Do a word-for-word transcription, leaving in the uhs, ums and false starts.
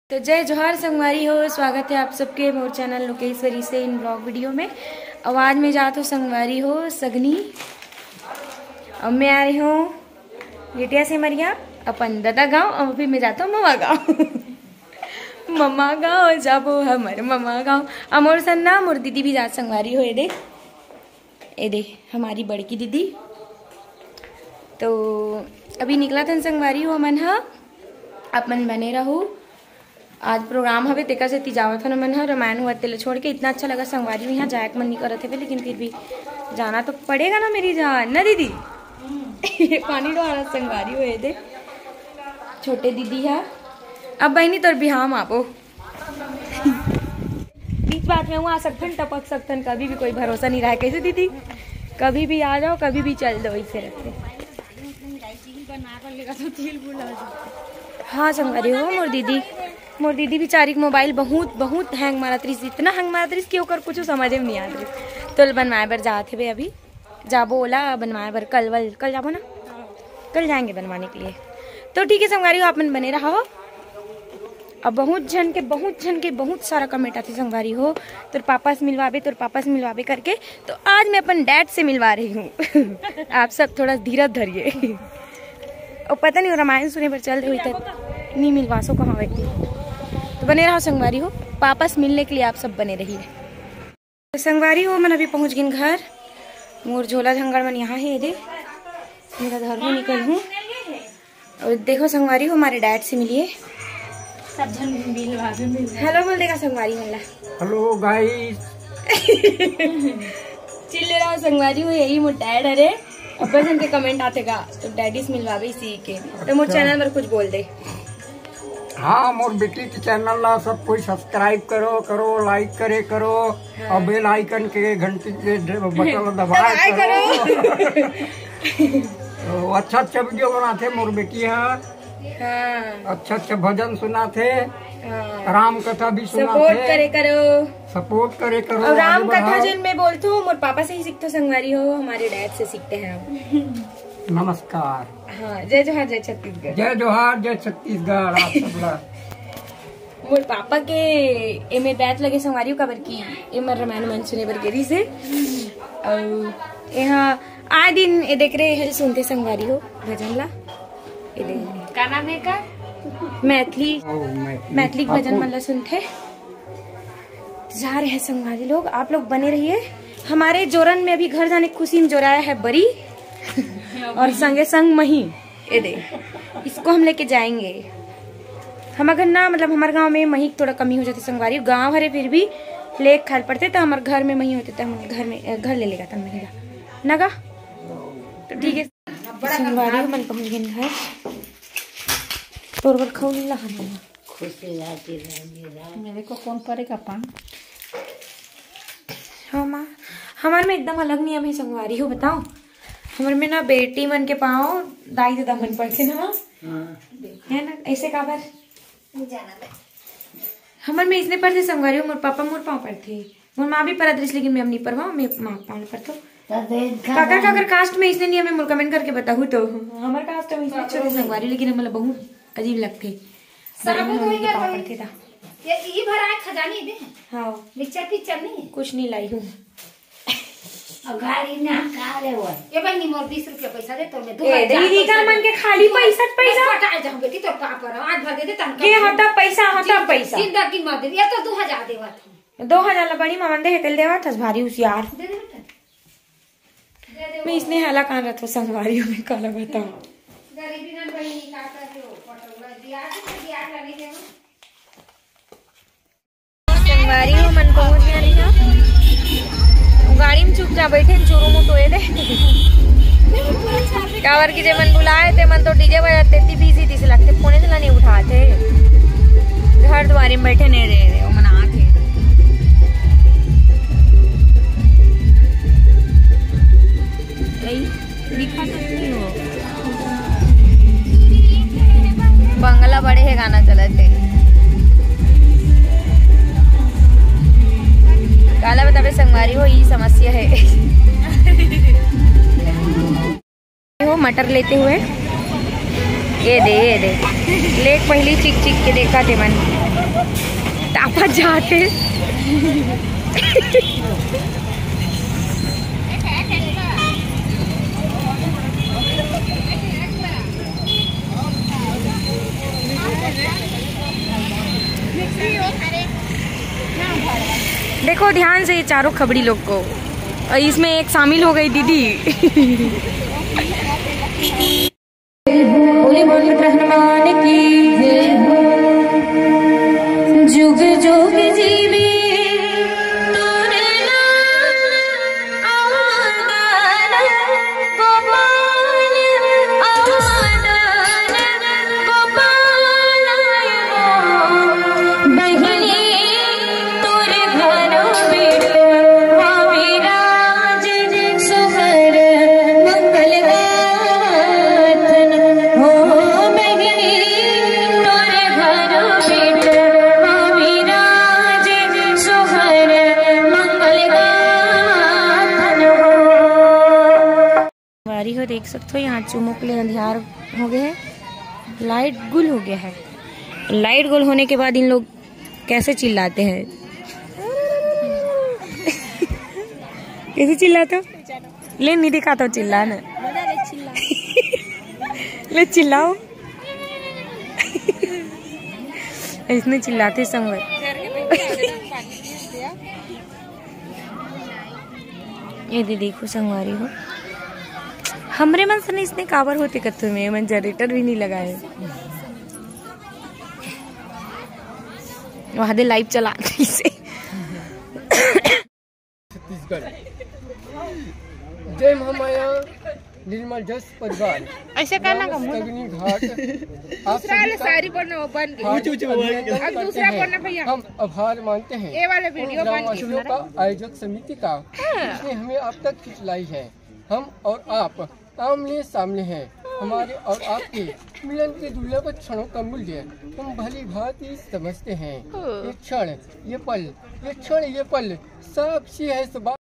तो जय जोहार संगवारी हो, स्वागत है आप सबके मोर चैनल लोकेश्वरी से इन ब्लॉग वीडियो में। अउ आज मैं जात हो संगवारी हो सगनी, अब मैं आ रही हूँ गेटिया से मरिया अपन दादा गाँव। अब अभी मैं जात हो ममा गाँव। ममा गाँव जाबो हमर ममा गाँव। अउ मोर संग ना मोर दीदी भी जात संगवारी हो, ये दे, ये दे हमारी बड़की दीदी। तो अभी निकलत हन संगवारी हो मन ह, अपन बने रहू। आज प्रोग्राम हवे, तेकर सेती जावत हन मन ह। रामायण हुआ तेला छोड़ के इतना अच्छा लगा संगवारी हो, यहाँ जाए के मन नहीं करत हवे, लेकिन फिर भी जाना तो पड़ेगा ना मेरी जान, ना दीदी? पानी डोहारत संगवारी हो, ये दे छोटे दीदी है। अब बहनी तोर बिहाव म आबो। बीच बात में हुआ सकथन, टपक सकथन, कभी भी कोई भरोसा नहीं रहा। कैसे दीदी, कभी भी आ जाओ, कभी भी चल दो, ऐसे रखते। हाँ संगवारी हो, मोर दीदी, मोर दीदी बेचारी के मोबाइल बहुत बहुत हैंग मारत रहिस, इतना हैंग मारत रहिस कि ओकर कुछ समझ में नहीं आत रहिस। तो बनवाए बर जात हवे, अभी जाबो ओला बनवाए बर। कल वल, कल जाबो ना, कल जाएंगे बनवाने के लिए। तो ठीक है संगवारी हो, आप मन बने रहो। अब बहुत झन के, बहुत झन के बहुत सारा कमेंट आथे संगवारी हो, तोर पापा से मिलवाबे, तोर पापा से मिलवाबे करके। तो आज मैं अपन डैड से मिलवा रही हूँ। आप सब थोड़ा धीरज धरिए। और पता नहीं, रामायण सुने बर चल रही, तो नहीं मिलवा सो कहाँ बैठी। तो बने रहो संगवारी हो, पापा से मिलने के लिए आप सब बने रहिए। तो संगवारी हो, मन अभी पहुँच गिन घर। मोर झोला झंगड़ मन यहाँ हे, ये दे, मेरा धर हूँ, निकल हूँ। और देखो संगवारी हो, हमारे डैड से मिलिए। सब झन मिलवा दे, मिलवा दे। हेलो बोल देगा संगवारी मन ला। हेलो गाइस। चिल्ले रहो संगवारी हो, यही मोर डैड हरे। अब्बड़ झन के कमेंट आथे गा, तो डैडी से मिलवाबे इसी के। तो मोर अच्छा। चैनल पर कुछ बोल दे। हाँ, मोर बेटी के चैनल ला सब कोई सब्सक्राइब करो, करो, लाइक करे करो, हाँ। और बेल आइकन के घंटी के ड-, बटन ला दबाए दबाए करो। करो। तो अच्छा अच्छा वीडियो बनाथे मोर बेटी हा। हाँ। अच्छा अच्छा भजन सुनाथे, हाँ। राम कथा भी सुनाथे। सपोर्ट करे करो। सपोर्ट करे करो, और आगे राम कथा बढ़ाओ। जिन मैं बोलती हूँ, मोर पापा से ही सीखते संगवारी हो, हमारे डैड से सीखते हैं हम। नमस्कार। हाँ, जय जोहार, जय छत्तीसगढ़। जय जोहार, जय छत्तीसगढ़, आप सबला। मोर पापा के एमे बैच लगे संगवारी हो, काबर कि एमर रामायण मन सुने बर गेरी से। और यहाँ आए दिन ये देख रहे हैं, सुनते संगवारी हो भजन ला। ये दे। का नाम है का? मैथिली, ओ, मैथिली। मैथिली भजन आपको मन ला सुनते। जा रहे हैं संगवारी लोग, आप लोग बने रहिए। हमारे जोरन में अभी घर जाने की खुशी में जोराया है बरी और संगे संग मही। ये दे, इसको हम लेके जाएंगे। हम अगर ना, मतलब, हमारे गांव में मही थोड़ा कमी हो जाती संगवारी, गांव हरे फिर भी लेके खाल पड़ते, तो हमारे घर में मही होते, तो हम घर में, घर ले लेगा तब मही ला। ना गा? तो ठीक है। संगवारी मन पहुंच गए घर। तोर बर खाऊ ला हमारा। खुशी राजी राजी रहो। मेरे को कौन पड़ेगा पान? हाँ माँ, हमारे में एकदम अलग नियम है संगवारी हो, बताओ। हमारे में ना बेटी मन के पाँव दाई ददा मन पड़थे ना, हाँ। है ना? ऐसे काबर? हमर में इसने पढ़थे संगवारी हो, मोर पापा मोर पाँव पढ़थे, मोर माँ भी पढ़त रहिस, लेकिन मैं अब नहीं पढ़वाऊँ, मैं माँ के पाँव पढ़थो। काकर काकर कास्ट में इसने नियम है, मोर कमेंट करके बताहू तो। हमर कास्ट में इसने छोटे संगवारी, लेकिन हमला बहुत अजीब लगथे। बड़े मन के पाँव पढ़थे ता। ये ई भरा है खजानी दे। हाँ। मिक्सचर पिक्चर नहीं? कुछ नहीं लाई हूँ। अब गाड़ी में हम का लेबो? ए बहिनी, मोर बीस रुपया पैसा दे, तोर में दू ए, हजार दीदी, पैसा का मन दे। के खाली पैसा, पैसा? बस पटा जाऊं बेटी, तोर पापा रहो, आज भर दे दे, तनका के दे। हता पैसा, हता जिंदगी, पैसा। जिंदगी मत दे, ये तो दू हजार देवत हूँ। दू हजार ला बड़ी मामन दे, हेतल देवत हस, भारी हुसियार। दे दे बेटा। दे दे मैं वो। इसने हाला कान रथो संगवारी में काला बताओ। गरीबी ना बहिनी का कर दो, पटौला दिया, दिया लगे देवो। संगवारी हो मन पहुंच गया नहीं था। वो गाड़ी में चुपचाप बैठे हैं, चोरू मोटो ये दे। काबर की जे मन बुलाए थे, मन तो डीजे बजाते थे, बिजी दिस लगते, फोने चला नहीं उठाते। घर द्वारे में बैठे नहीं रहे, रहे, वो मन आते। यही दिखा तो नहीं हो। बंगला बड़े है गाना चलत है। काला बताबे संगवारी हो, ई समस्या है। हो मटर लेते हुए, ये दे, ये दे, लेक पहली चिक चिक के देखा थे मन। टापा जाते। देखो ध्यान से ये चारों खबड़ी लोग को, और इसमें एक शामिल हो गई दीदी। बोले बोल हनुमान की जय हो। जुग जुग जीवे तोरे लाल अवतार गोपाल अवतार गोपाल। बहिनी तोरे घर बेटवा विराज सुहर मंगल गाथन। हो बहिनी तोरे घर बेटवा विराज सुहर मंगल गाथन हो। संगवारी हो, देख सकते हो यहाँ चुमुक ले अंधियार हो गए है, लाइट गुल हो गया है। लाइट गुल होने के बाद इन लोग कैसे चिल्लाते हैं? कैसे चिल्लाते हो? ले नहीं दिखाता हूँ, चिल्ला ना। ले चिल्लाओ। इसने चिल्लाते संगवारी। ये दे देखो संगवारी हो, हमरे मन से नहीं इसने काबर होते कत्थों में, मन जनरेटर भी नहीं लगाए। वहाँ दे लाइव चला इसे। छत्तीसगढ़। जय महामाया निर्मल जस परिवार। ऐसे कहना का मुंह। सगनी घाट। आप दूसरा सभी वाले का साड़ी पहनना, वो बन गई। हार्दिक ऊंचे, ऊंचे बोल। अभिनंदन अब करते दूसरा हैं। पहनना भैया। हम आभार मानते हैं ये वाले उन वीडियो बन गई। ग्रामवासियों का, आयोजक समिति का, हाँ। जिसने हमें आप तक खिंच लाई है। हम और आप आमने सामने हैं। हमारे और आपके मिलन के दुर्लभ क्षणों का मूल्य हम भली भांति समझते हैं। हाँ। ये क्षण, ये पल, ये क्षण, ये पल साक्षी है इस बात